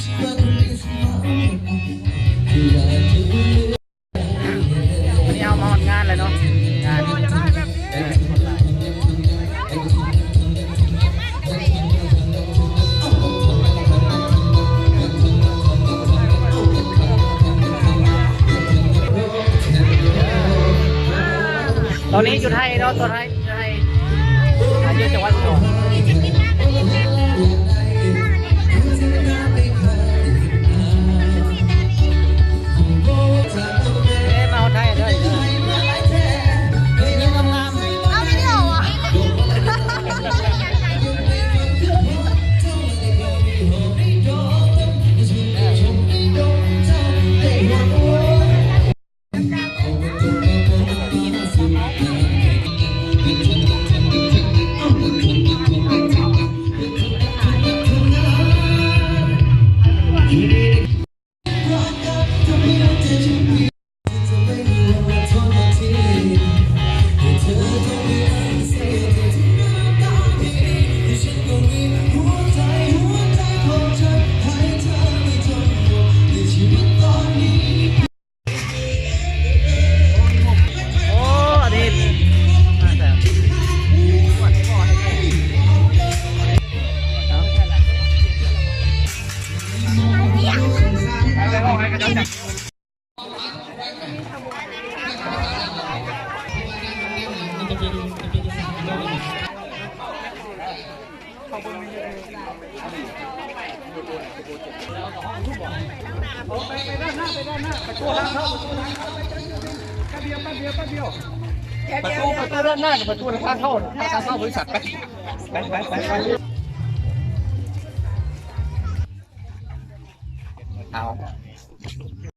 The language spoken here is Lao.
ອັນນີ້ເຮົາມາຮອດງານແລ້ວເນາະ ງານ ຕອນນີ້ຢູ່ໄທເນາະ ຕົວໄທ ຢູ່ໄທ ຢູ່ຈັງຫວັດ ເອີ ມາຮອດໄທເດີ ຍິງງາມໆ ເອົາວິດີໂອຫວາ? ໂອ້ ອາທິດ ປະຕູ ປະຕູດ້ານໜ້າ ປະຕູທາງເຂົ້າ ທາງເຂົ້າບໍລິສັດ ໄປ ໄປ ໄປ ໄປ ໄປ ເອົາ.